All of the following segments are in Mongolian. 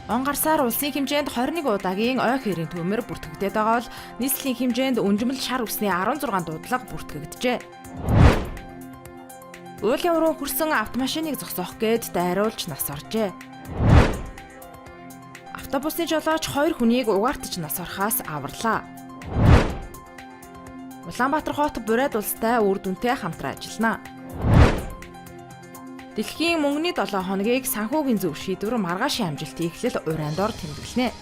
Он гарсаар улсын хэмжээнд 21 удаагийн ой хэрийн төмөр бүртгэгдээд байгаа бол нийслэлийн хэмжээнд өнжмөл шар үсний 16 дуудлага бүртгэгджээ. Уулын уран хөрсөн автомашиныг зогсоох гээд дайруулж нас оржээ. Автобусны жолооч 2 хүнийг угаартаж нас орохоос аварлаа. Улаанбаатар хот Бурайд улстай үр дүнтэй хамтран ажиллана. Дэлхийн мөнгөний 7 хоногийг санхүүгийн зөв шийдвэр маргаашийн амжилтын эхлэл урайнд ор тэмдэглэнэ.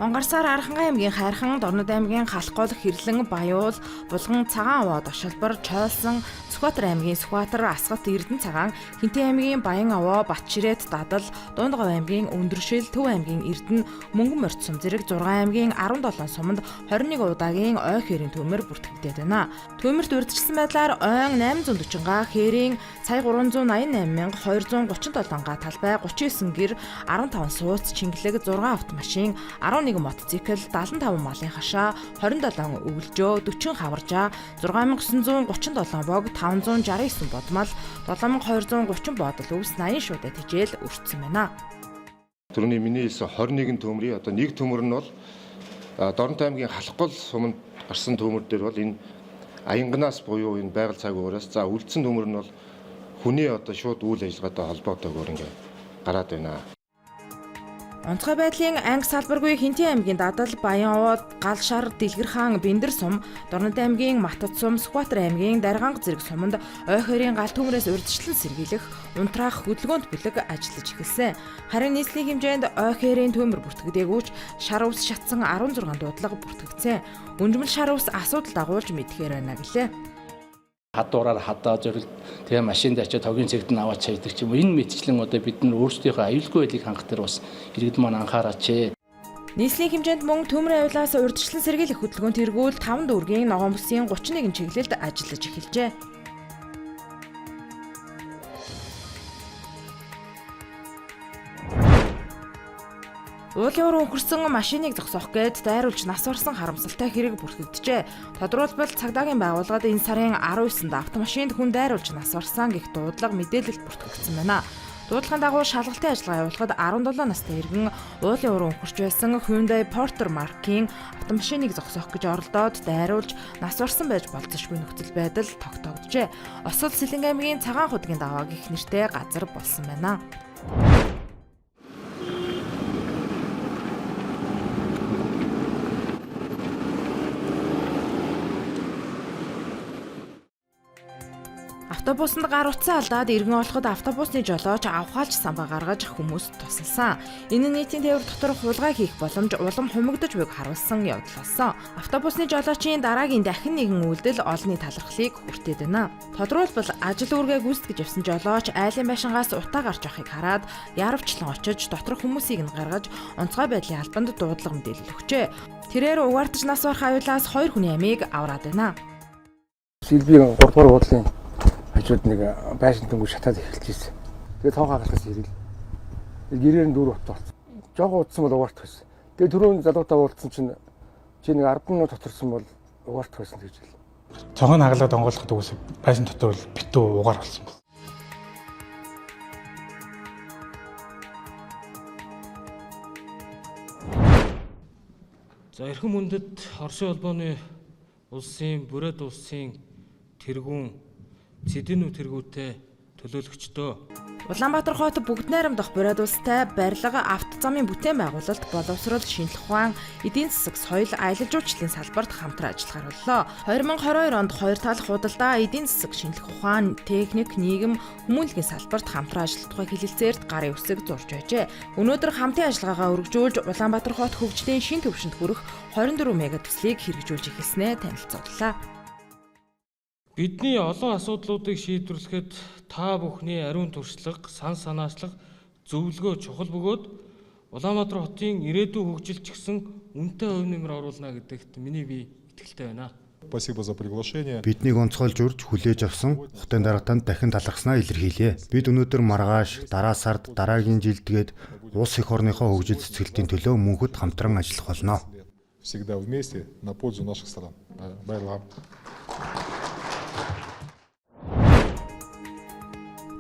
Онгорсоор Архангай аймгийн Хайрхан, Дорнод аймгийн Халхгол, Хэрлэн, Баяуул, Булган, Цагаан овоо, Дошолбор, Чойлсон, Сүхбаатар аймгийн Сүхбаатар, Асгат, Эрдэнэ цагаан, Хинтээ аймгийн Баян овоо, Батширэт, Дадал, Дундгов аймгийн Өндөршил, Төв аймгийн Эрдэнэ, Мөнгөн морьт сум зэрэг 6 аймгийн 17 суманд 21 удаагийн ой хэрийн төмөр бүртгэгдээд байна. Төмөрт урьдчилсан байдлаар ойн 840 га, хээрийн сая 388 237 га талбай, 39 гэр, 15 сууц, чингэлэг, 6 автомашин, 11 мотоцикл, 75 малын хашаа, 27 өвлжөө, 40 хаваржаа, 6937 бог, 569 бодмал, 7230 бодол өвс, 80 шуудаа тэжээл өртсөн байна. Түрүүний миний хэлсэн 21 төмрийн одоо нэг төмөр нь бол Дорнот аймгийн Халхгол суманд гарсан төмөр дээр бол энэ аянганаас буюу энэ байгаль цаг уураас, за үлдсэн төмөр нь бол хүний одоо шууд үйл ажиллагаатай холбоотойгоор ингээ гараад байна. Онцгой байдлын анги салбаргүй Хинтээ аймгийн Дадал, Баян овоо, Гал шар, Дэлгэр хаан, Бэндэр сум, Дорнод аймгийн Матад сум, Сүхбаатар аймгийн Дарганг зэрэг суманд ой хорийн гал төмрөөс урьдчилан сэргийлэх, унтраах хөдөлгөөнт бүлэг ажиллаж эхэлсэн. Харин нийслэлийн хэмжээнд ой хэрийн төмөр бүртгэгдээгүйч шар ус шатсан 16 дуудлага бүртгэгдсэн. Өнжмөл шар ус асуудал дагуулж мэдхээр байна гэлээ. Хадуураар хадаа зорилт, тэгээ машинд очиад тогийн цэгтэн аваач хийдэг ч юм уу. Энэ мэтчлэн одоо бид нар өөрсдийнхөө аюулгүй байдлыг хангах дээр бас иргэд маань анхаараач. Нийслэлийн хэмжээнд мөн төмөр аюулаас урьдчилан сэргийлэх хөдөлгөөн тэргүүл 5 дүүргийн ногоон бүсийн 31 чиглэлд ажиллаж эхэлжээ. Уулын уран өнгөрсөн машиныг зогсоох гээд дайруулж нас орсон харамсалтай хэрэг бүртгэгджээ. Тодруулбал цагдаагийн байгууллагад энэ сарын 19-нд автомашинд хүн дайруулж нас орсон гэх дуудлага мэдээлэлд бүртгэгдсэн байна. Дуудлагын дагуу шалгалтын ажиллагаа явуулахад 17 настай иргэн уулын уран өнгөрч байсан Hyundai Porter маркийн автомашиныг зогсоох гэж оролдоод дайруулж нас орсон байж болзошгүй нөхцөл байдал тогтоогджээ. Осол Сэлэнг аймгийн Цагаан худгийн даваа гэх нэртэй газар болсон байна. Автобусанд гар утсаа алдаад иргэн олоход автобусны жолооч авхаалж самбаа гаргаж хүмүүст тусалсан. Энэ нь нийтийн тээвэр дотор хулгай хийх боломж улам хумигдаж буйг харуулсан явдал болсон. Автобусны жолоочийн дараагийн дахин нэгэн үйлдэл олонний талархлыг хүртээд байна. Тодруулбал ажил үүргээ гүйцэтгэж явсан жолооч айлын байшингаас утаа гарч явахыг хараад яарвчлан очиж доторх хүмүүсийг нь гаргаж онцгой байдлын албанд дуудлага мэдээлэл өгчээ. Тэрээр угаартаж нас барах аюулаас 2 хүний амийг авраад байна. Сэлбийн 3 дугаар буудлын хажууд нэг байшин дөнгөж шатаад эхэлж ирсэн. Тэгээ тоох хагалаас ирэл. Гэрээр нь дүүр утаа болсон. Жохоо утсан бол угаартах байсан. Тэгээ түрүүн залуутаа уулзсан чинь чи нэг 10 минут доторсон бол угаартах байсан гэж хэлээ. Цонхыг хагалаад онгойлгоход угсаа байшин дотор бол битүү угаар болсон байна. За эрхэм хүндэт Оросын холбооны улсын Бүрээд улсын тэргүүн Цэдэнүү тэргүүтэй төлөөлөгчдөө. Улаанбаатар хот бүгд найрамдах Бурайд улстай барилга, авто замын бүтээн байгуулалт, боловсрол, шинжлэх ухаан, эдийн засаг, соёл, аялал жуулчлалын салбарт хамтран ажиллахаар боллоо. 2022 онд хоёр талх худалдаа, эдийн засаг, шинжлэх ухаан, техник, нийгэм, хүмүүнлэгийн салбарт хамтран ажиллах тухай хэлэлцээрт гарын үсэг зурж байжээ. Өнөөдөр хамтын ажиллагаагаа өргөжүүлж Улаанбаатар хот хөгжлийн шин түвшинд хүрэх 24 мега төслийг хэрэгжүүлж эхэлснээ танилцууллаа. Бидний олон асуудлуудыг шийдвэрлэхэд та бүхний ариун туршлага, сан санаачлах, зөвлөгөө чухал бөгөөд Улаанбаатар хотын ирээдүйн хөгжилд ч гэсэн үнэтэй хувь нэмэр оруулна гэдэгт миний бие итгэлтэй байна. Спасибо за приглашение. Биднийг онцгойлж урьж хүлээж авсан хотын дарга танд дахин талархснаа илэрхийлье. Бид өнөөдөр маргааш, дараа сард, дараагийн жилд гээд улс эх орныхоо хөгжил цэцгэлтийн төлөө мөнхөд хамтран ажиллах болно. Всегда вместе на пользу наших стран. Баярлалаа.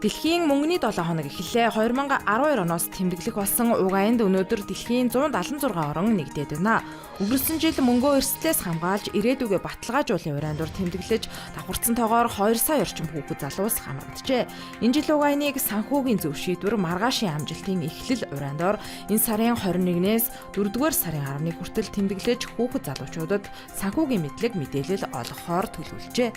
Дэлхийн мөнгөний 7 хоног эхэллээ. 2012 оноос тэмдэглэх болсон уг аянд өнөөдөр дэлхийн 176 орон нэгдээд байна. Өнгөрсөн жил мөнгөө эрсдлээс хамгаалж ирээдүгэ баталгаажуулын уран дур тэмдэглэж давхарцсан тоогоор 2 сая орчим хүүхэд залуус хамрагджээ. Энэ жил уг аяныг санхүүгийн зөв шийдвэр маргаашийн амжилтын эхлэл уран дор энэ сарын 21-ээс 4-р сарын 11 хүртэл тэмдэглэж хүүхэд залуучуудад санхүүгийн мэдлэг мэдээлэл олгохоор төлөвлөжээ.